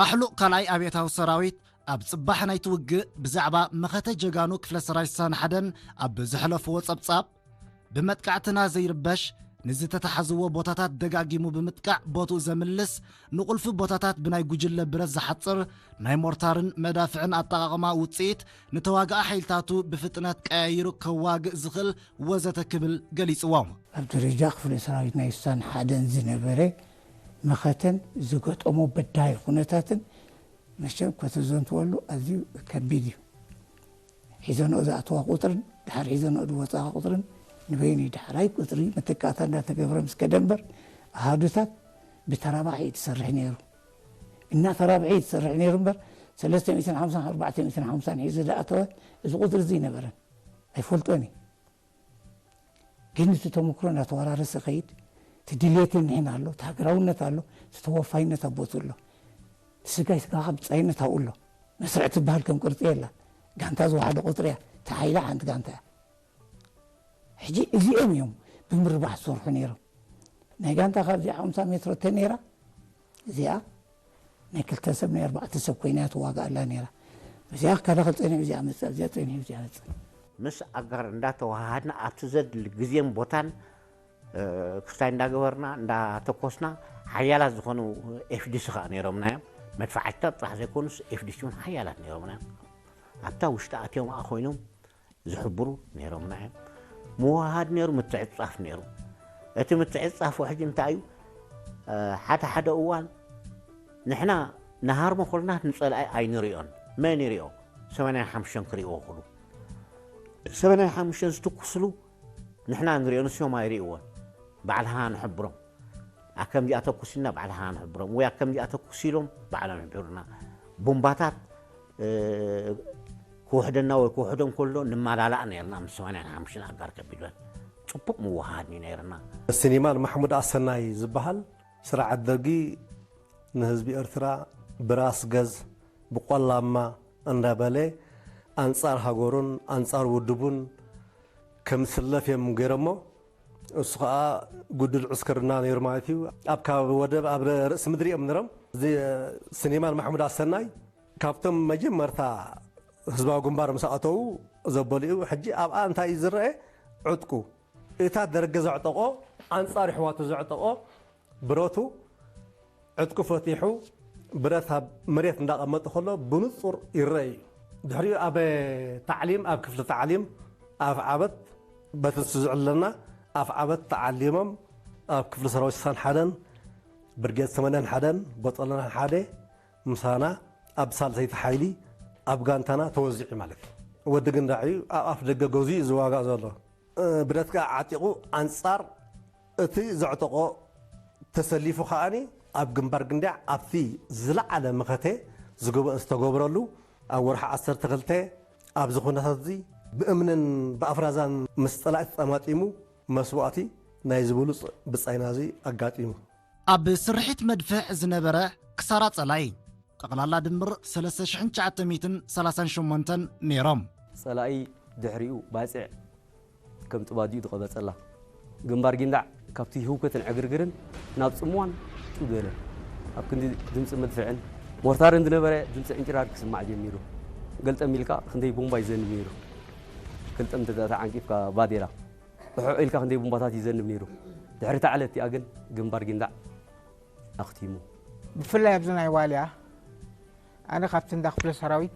ኣሕሉቕ ካልኣይ ኣብዮታዊ ሰራዊት ኣብ ጽባሕ ናይቲ ውግእ ብዛዕባ መኸተ ጀጋኑ ክፍለ ሰራዊት ስሳን ሓደን ኣብ ዘሕለፍዎ ጸብጻብ፣ ብመጥቃዕትና ዘይርበሽ፣ ንዝተታሕዝዎ ቦታታት ደጋጊሙ ብምጥቃዕ ቦትኡ ዘምልስ፣ ንቑልፊ ቦታታት ብናይ ጉጅለ ብረት ዝሓጽር ናይ ሞርታርን መዳፍዕን ኣጠቓቕማ ውጽኢት ንተዋጋኢ ሓይልታቱ ብፍጥነት ቀያይሩ ከዋግእ ዝኽእል ወዘተ ክብል ገሊጽዎ። ኣብ ደረጃ ክፍለ ሰራዊት ናይ ስሳን ሓደን ዝነበረ መኸተን ዝገጠሞ በዳሂ ኩነታትን መቸም ከተዘንትወሉ ኣዝዩ ከቢድ እዩ። ሒዘንኦ ዝኣተዋ ቁጽርን ድሓር ሒዘንኦ ዝወጻኣ ቁጽርን ንበይኑ እዩ። ዳሕራይ ቁጽሪ መተካእታ እንዳተገብረ ምስ ከደ እምበር ኣሃዱታት ብተራባሒ እዩ ትሰርሕ ነይሩ። እናተራብሐ እዩ ትሰርሕ ነይሩ እምበር ሰለስተ ሚእትን ሓምሳን ኣርባዕተ ሚእትን ሓምሳን ሒዙ ዝኣተወ እዚ ቁጽሪ እዚ ኣይነበረን፣ ኣይፈልጦን እዩ። ግን እቲ ተመክሮ እናተወራረሰ ከይድ፣ እቲ ድሌት እኒህን ኣሎ፣ እቲ ሃገራውነት ኣሎ፣ እቲ ተወፋይነት ኣብ ቦትኡ ኣሎ። እቲ ስጋይ ስጋኻ ብጻይነት ኣብኡ ኣሎ። መስርዕ ትበሃል ከም ቅርጺ የላ። ጋንታ ዝወሓደ ቁጽሪ እያ። እቲ ሓይላ ሓንቲ ጋንታ እያ። ሕጂ እዚኦም እዮም ብምርባሕ ዝሰርሑ ነይሮም። ናይ ጋንታ ካብዚኣ ሓምሳ ሜትሮ ተነይራ፣ እዚኣ ናይ ክልተ ሰብ ናይ ኣርባዕተ ሰብ ኮይና እያ ትዋጋእ ኣላ ነይራ። እዚኣ ክከላኸል ጸኒሑ፣ እዚኣ መጽእ፣ እዚኣ ጸኒሑ፣ እዚኣ መጽእ። ምስ ኣጋር እንዳተዋሃሃድና ኣብቲ ዘድሊ ግዜን ቦታን፣ እ፣ ክስታይ እንዳገበርና፣ እንዳተኮስና፣ ሓያላት ዝኾኑ ኤፍዲሲ ከኣ ነይሮምና እዮም። መድፈዓትታት ጥራሕ ዘይኮኑስ ኤፍዲሲ እውን ሓያላት ነይሮምና እዮም። ኣብታ ውሽጢ ኣትዮም ከኣ ኮይኖም ዝሕብሩ ነይሮምና እዮም። ምውሃሃድ ነይሩ፣ ምትዕጻፍ ነይሩ። እቲ ምትዕጻፍ ሕጂ እንታይ እዩ? እ፣ ሓደ ሓደ እዋን ንሕና ንሃርሞ ኮለና ንጸላኢ ኣይንሪኦን። መን ይሪኦ? ሰማንያን ሓሙሽተን ክሪእዎ ክሉ። ሰማንያን ሓሙሽተን ዝትኩስሉ ንሕና ንሪኦ፣ ንስዮም ኣይሪእዎን። ባዕልኻ ንሕብሮም። ኣከምዚኣ ተኩሲልና ባዕልኻ ንሕብሮም። ወይ ኣከምዚኣ ተኩሲሎም ባዕሎም ይሕብሩና። ቡምባታት፣ እ፣ ክውሕደና ወይ ክውሕዶም ከሎ ንመላላእ ነይርና ምስ ሰማንያን ሓሙሽተን ኣጋር ከቢድ ብረት። ጽቡቕ ምውሃድ እዩ ነይርና። ስኒማን ማሕሙድ ኣሰናይ ዝበሃል ስርዓት ደርጊ ንህዝቢ ኤርትራ ብራስ ገዝ ብቆላማ እንዳበለ ኣንጻር ሃገሩን ኣንጻር ውድቡን ከምስለፍ እዮም ገይሮሞ። እሱ ከዓ ጉዱል ዕስክርና ነይሩ ማለት እዩ። ኣብ ከባቢ ወደብ ኣብ ርእሲ ምድሪ እዮም ነሮም። እዚ ስኒማን ማሕሙድ ኣሰናይ ካብቶም መጀመርታ ህዝባዊ ግንባር ምስ ኣተዉ ዘበሉ እዩ። ሕጂ ኣብኣ እንታይ እዩ ዝረአ? ዕጥቁ። እታ ደርገ ዘዕጠቆ፣ ኣንጻር ይሕዋቱ ዘዕጠቆ ብረቱ፣ ዕጥቁ ፈቲሑ ብረት ኣብ መሬት እንዳቐመጠ ከሎ ብንጹር ይረአ እዩ። ድሕሪኡ ኣብ ታዕሊም፣ ኣብ ክፍሊ ታዕሊም ኣፍ ዓበት በቲ ንሱ ዝዕለና ኣፍ ዓበት ተዓሊሞም ኣብ ክፍሊ ሰራዊት ስሳን ሓደን ብርጌድ ሰማንያን ሓደን ቦጠለናን ሓደ ምሳና ኣብ ሳልሰይቲ ሓይሊ ኣብ ጋንታና ተወዚዑ ማለት እዩ። ወዲ ግንዳዕ እዩ ኣብ ኣፍ ደገ ገዙ እዩ ዝዋጋእ ዘሎ። ብረትካ ዓጢቑ ኣንጻር እቲ ዘዕጠቖ ተሰሊፉ ከኣኒ ኣብ ግንባር ግንዳዕ ኣብቲ ዝለዓለ መኸተ ዝግበ ዝተገብረሉ ኣብ ወርሒ ዓሰርተ ክልተ ኣብዚ ኩነታት እዚ ብእምንን ብኣፍራዛን ምስ ጸላእቲ ተጠማጢሙ መስዋእቲ ናይ ዝብሉጽ ብጻይና እዚ ኣጋጢሙ። ኣብ ስርሒት መድፍዕ ዝነበረ ክሳራ ጸላኢ ጠቕላላ ድምር ሰለስተ ሽሕን ትሽዓተ ሚእትን ሰላሳን ሸሞንተን ነይሮም። ጸላኢ ድሕሪኡ ባጽዕ ከም ጥባዲኡ ዝቐበጸላ። ግንባር ጊንዳዕ ካብቲ ህውከትን ዕግርግርን ናብ ጽምዋን ጭው ዝበለ። ኣብ ክንዲ ድምጺ መድፍዕን ሞርታርን ዝነበረ ድምጺ ዕንጭራር ክስማዕ ጀሚሩ። ገልጠም ኢልካ ክንደይ ቦምባ ይዘንብ ነይሩ። ገልጠም እንተ ተዓንቂፍካ ባዴራ። ርሑቕ ኢልካ ክንደይ ቡምባታት ይዘንብ ነይሩ። ድሕሪ እታ ዕለት እቲኣ ግን ግንባር ጊንዳዕ ኣኽቲሙ። ብፍላይ ኣብዚ ናይ ዋልያ ኣነ ካብቲ እንዳ ክፍለ ሰራዊት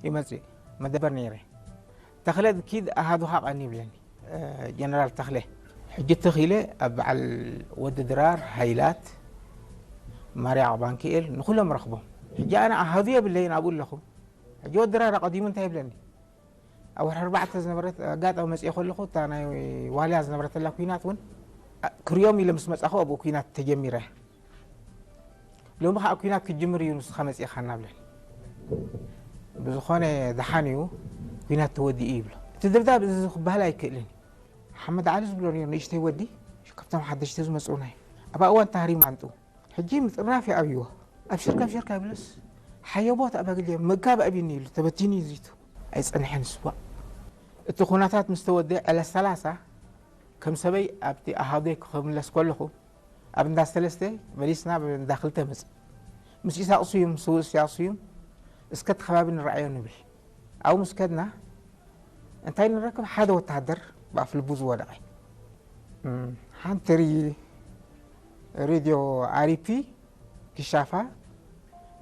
ይመጽእ መደበር ነይረ። ተኽለ ኪድ ኣሃዱኻ ቀኒ ይብለኒ ጀነራል ተኽለ። ሕጂ ትኽ ኢለ ኣብ በዓል ወዲ ድራር ሃይላት ማርያ ባንክኤል ንኹሎም ረኽቦም። ሕጂ ኣነ ኣሃዱ የብለይን ኣብኡ ኣለኹ። ሕጂ ወዲ ድራር ኣቐዲሙ እንታይ ይብለኒ? ኣብ ወርሒ ኣርባዕተ ዝነበረት ኣጋጣሚ መፅየ ከለኹ እታ ናይ ዋልያ ዝነበረተላ ኩናት እውን ክሪኦም ኢለ ምስ መፃኹ ኣብኡ ኩናት ተጀሚረ። ሎሚ ከዓ ኩናት ክጅምር እዩ ንስኻ መፂእኻ እናብለን ብዝኾነ ደሓን እዩ ኩናት ተወዲኡ ይብሎ። እቲ ደብዳብ እዚ ክበሃል ኣይክእልን እዩ። ሓመድ ዓሊ ዝብሎ ነይሩ ንእሽተይ ወዲ ካብቶም ሓደሽቲ ዝመፅኡና እዩ። ኣብ እዋን ታህሪም ኣንጡ ሕጂ ምጥርናፍ ይኣብይዎ ኣብ ሽርካ ኣብ ሽርካ ይብለስ ሓየቦት ኣባግል ምጋብ ኣብኒ ኢሉ ተበቲኑ ይዚቱ ኣይጸንሐን ስዋ። እቲ ኩነታት ምስ ተወደ ዕለት ሰላሳ ከም ሰበይ ኣብቲ ኣሃዶይ ክምለስ ከለኹ ኣብ እንዳ ሰለስተ መሊስና እንዳ ክልተ መጽእ ምስ ኢሳቕ ስዩም ስውእ ኢሳቕ ስዩም እስከ እቲ ከባቢ ንረኣዮ ንብል። ኣብኡ ምስ ከድና እንታይ ንረክብ ሓደ ወተሃደር ብኣፍ ልቡ ዝወደቐ ሓንቲ ሬድዮ ኣሪፒ ክሻፋ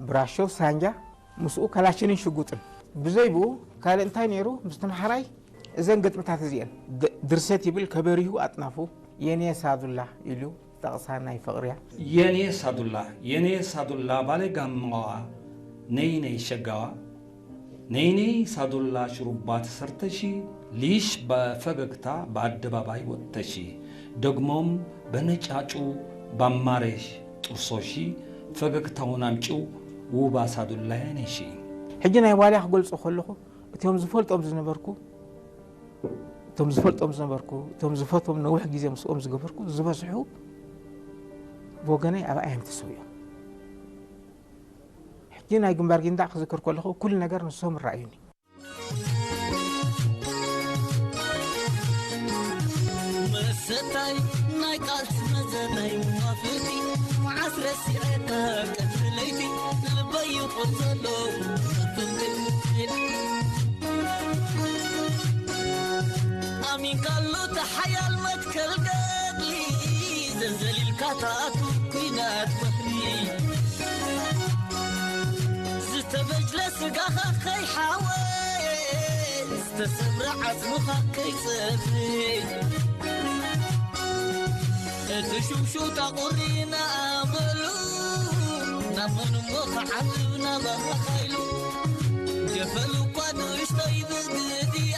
ብራሾ ሳንጃ ምስኡ ካላሽንን ሽጉጥን ብዘይ ብኡ ካልእ እንታይ ነይሩ ምስ ተምሓራይ እዘን ግጥምታት እዚአን ድርሰት ይብል ከበሪሁ ኣጥናፉ የኔ ሳዱላ ኢሉ ጠቕሳ ናይ ፍቕርያ። የኔ ሳዱላ የኔ ሳዱላ ባለ ጋምማዋ ነይ ነይ ሸጋዋ ነይ ነይ ሳዱላ ሽሩባ ተሰርተሺ ሊሽ በፈገግታ በአደባባይ ወጥተሺ ደግሞም በነጫጩ ባማሬሽ ጥርሶሺ ፈገግታውን አምጪው ውባ ሳዱላ የኔሺ። ሕጂ ናይ ዋልያ ክገልጾ ከለኹ እቶም ዝፈልጦም ዝነበርኩ እቶም ዝፈልጦም ዝነበርኩ እቶም ዝፈቶም ነዊሕ ግዜ ምስኦም ዝገበርኩ ዝበዝሑ ብወገነይ ኣብኣ እዮም ተሰዊኦም። ሕጂ ናይ ግንባር ጊንዳዕ ክዝክር ከለኹ ኩሉ ነገር ንሶም ይረኣዩኒ። መሰታይ ናይ ቃልሲ መዘናይ ሙዋፍቲ መዓስ ረሲዐካ ቀትሪ ለይቲ ልበይ ይኾን ዘሎ ኣሚንካሉ ተሓያል መትከል ገድሊ ዘዘሊልካ ተኣቱ ኩናት ባሕሪ ዝተበጅለ ስጋኻ ከይሓወ ዝተሰብረ ዓጽምኻ ከይጸፍሪ እቲ ሽውሽውታ ቁሪ ንኣመሉ ናብ መን እሞ ክዓልብ ናባኻ ኢሉ ጀፈሉ እኳ ንእሽቶይ ብግዲኣ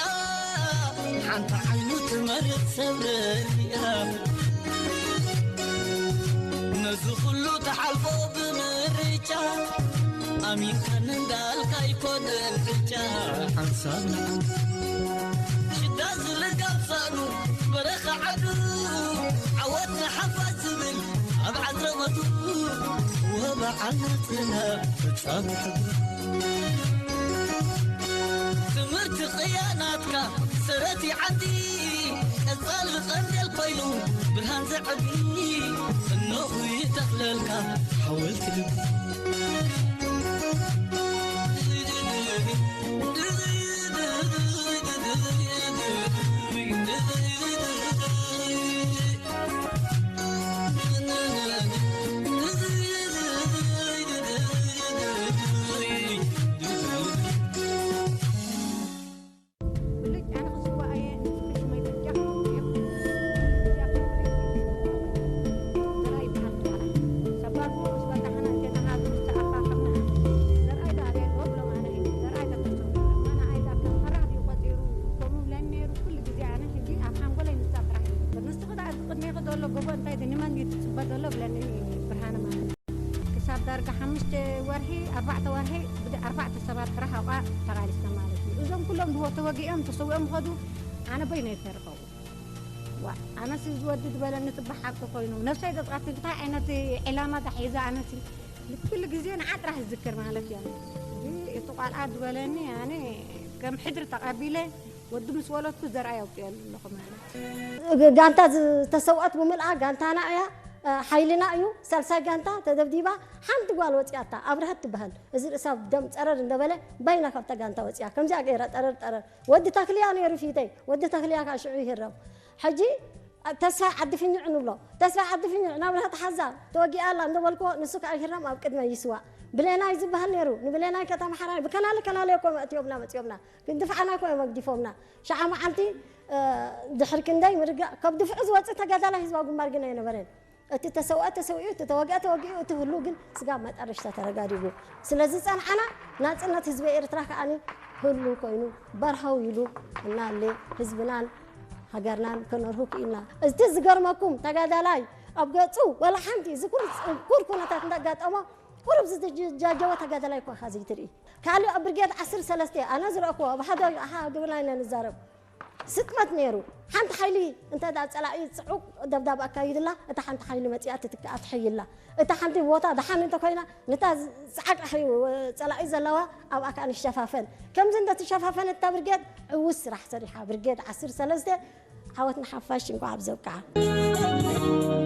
ሓንቲ ዓይኑ ትመርጽ ሰብ ርኢኣ ነዚ ኩሉ ትሓልፎ ብምርጫ ኣሚንካኒ እንዳልካ ኣይኮነን ዕጫ ሓንሳብ ንዓም ሽዳ ዝልጋብ ሳእኑ በረኻ ዓዱ ዓወት ንሓፋሽ ዝብል ኣብ ዓድረቐቱ ወበዓል ናጽነት ፍጻመ ሕቡ ትምህርቲ ቅያ ናትካ ሰረት ይዓዲ ቀጻሊ ቀንዴል ኮይኑ ብርሃን ዘዕቢ እነኹ ይተኽለልካ ሓወልቲ ልቢ ክሳብ ዳርጋ ሓሙሽተ ወርሒ ኣርባዕተ ወርሒ ብኣርባዕተ ሰባት ጥራሕ ኣብኣ ተቓሊስና ማለት እዩ። እዞም ኩሎም ብሆ ተወጊኦም ተሰዊኦም ኸዱ ኣነ በይነ ይተርፈው። ዋ ኣነስ እዚ ወዲ ዝበለኒ ጽባሕ ሓቂ ኮይኑ ነብሰይ ዘጥቃትል እንታይ ዓይነት ዕላማ ዳሒዘ ኣነስ ኩሉ ግዜ ንዓ ጥራሕ ዝዝክር ማለት እያ። እዚ እቲ ቋልዓ ዝበለኒ ኣነ ከም ሕድሪ ተቐቢለ ወዲ ምስ ወለድኩ ዘርኣይ ኣውፅኤሉ ኣለኹ ማለት እዩ። ጋንታ ዝተሰውኣት ብምልኣ ጋንታና እያ፣ ሓይልና እዩ። ሳልሳይ ጋንታ ተደብዲባ ሓንቲ ጓል ወፂኣታ ኣብርሀት ትበሃል። እዚ ርእሳ ደም ፀረር እንደበለ ባይና ካብታ ጋንታ ወፂኣ ከምዚኣ ገይራ ጠረር ጠረር። ወዲ ተክልያ ነይሩ ፊተይ፣ ወዲ ተክልያ ከዓ ሽዑ ይህረም። ሕጂ ተስፋ ዓዲ ፍኝዕ ንብሎ። ተስፋ ዓዲ ፍኝዕ ናብርሀት ሓዛ ተወጊኣ ኣላ እንደበልክዎ ንሱ ከዓ ይህረም ኣብ ቅድመ ይስዋእ። ብሌናይ ዝበሃል ነይሩ። ንብሌናይ ከተማ ሓራይ ብከናሊ ከናሊ እኮ መእትዮምና መፅዮምና። ክንድፍዓና እኮ እዮም ኣግዲፎምና። ሸዓ መዓልቲ ድሕሪ ክንደይ ምርጋእ ካብ ድፍዑ ዝወፅእ ተጋዳላይ ህዝባዊ ግንባር ግን ኣይነበረን። እቲ ተሰውአ ተሰዊኡ፣ እቲ ተወግአ ተወጊኡ፣ እቲ ህሉ ግን ስጋብ መጠረሽታ ተረጋዲጉ። ስለዚ ጸንዓና ናጽነት ህዝቢ ኤርትራ ከኣኒ ህሉ ኮይኑ በርሀው ኢሉ እናለ ህዝብናን ሃገርናን ከነርሁ ክኢልና። እቲ ዝገርመኩም ተጋዳላይ ኣብ ገጹ ወላ ሓንቲ እዚ ኩሉ ጽንኩር ኩነታት እንዳጋጠሞ ቁሩብ ዝጃጀወ ተጋዳላይ እኳ ኢኻ ዘይትርኢ። ካልእ ኣብ ብርጌድ ዓሰርተ ሰለስተ ኣነ ዝረእክዎ ኣብ ሓደ ኣሓ ግብርና ኢና ንዛረብ። ስጥመት ነይሩ። ሓንቲ ሓይሊ እንተ ደኣ ጸላኢ ጽዑቕ ደብዳብ ኣካይድላ፣ እታ ሓንቲ ሓይሊ መጺኣ ትትክኣ ትሕይላ። እታ ሓንቲ ቦታ ደሓን እንተ ኮይና፣ ነታ ጸዓቂ ሓይ-፣ ጸላኢ ዘለዋ ኣብኣ ከኣ ንሸፋፈን። ከምዚ እንተ ትሸፋፈነት እታ ብርጌድ፣ ዕዉት ስራሕ ሰሪሓ። ብርጌድ ዓሰርተ ሰለስተ ዓወት ንሓፋሽ፣ እንቋዕ ኣብ ዘብቅዓ።